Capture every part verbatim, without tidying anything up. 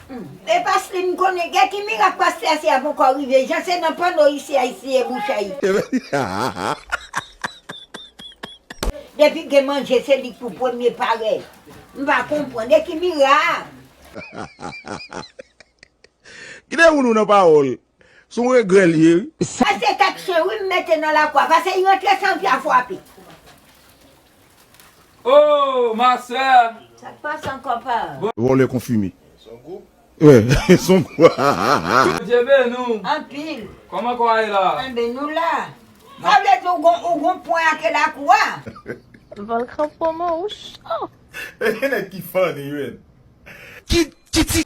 E pastè m konnen, gen ki mirak pastè a se ap ankò rive, jan se nan panno isi a isi e bouch a isi. Depi gen manje, se li k pou premye parèt. M pa konprann, e ki mirak? Kite moun ou nan pawòl. Se yon regrè li ye, wi. Sa se kèk chen wi m mete nan lakou a, pase y rantre san pye a frape. Oh, ma sè! Sa k pase ankò pa? Vòlè konfime. Son gwo. Bondye beni w. Anpil. Kòman kò a ye la? Enben nou la. Sa vle di ou gon ou gon pwen ake lakou a? Vòlkan poman ou cho. E nèg ki funny wi. Ki ki ti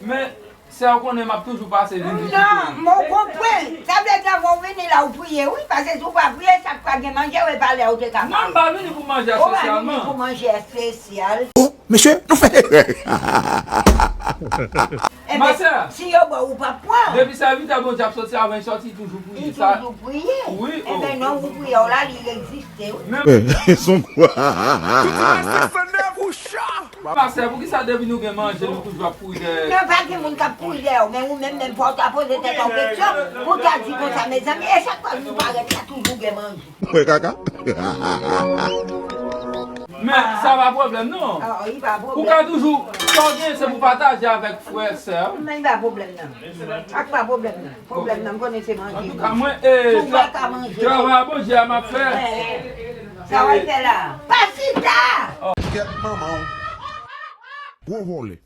Men, sè ou konnen m ap toujou pase vin vizite ou. Non, men w konprann. Sa vle di avan w vini la ou priye wi, paske si w pa priye sa k pa gen manje w e pa lè ou te ka pale. Non, m pa vini pou manje espesyalman. Ou pa vini pou manje espesyal. Oh, mesye, nou fè. Masè, si yo ba w ou p ap pran. Depi sèvitè Bondye ap soti avan l soti, li toujou priye. Li toujou priye. Wi, oh. Enben non, ou priye w la, li egziste wi. Men, son gwo. Pastè, poukisa depi nou gen manje, nou toujou ap kouri dèyè? Non, pa gen moun k ap kouri dèyè w, men ou menm menm fò w ta poze tèt ou kesyon pou w ta di konsa, mezanmi, e sa k fè nou parèt la toujou gen manje? Mwen kaka. Men, sa pa pwoblèm non. Ou ka toujou, sa w gen, se pou pataje avèk frè, sè. Men, pa pwoblèm non. Ak pa pwoblèm non. Pwoblèm nan, m konnen se manje. Antouka, mwen, e, travay a Bondye a m ap fè. Sa w al fè la? Pa chita! Kèt manman w. Gwo vòlè.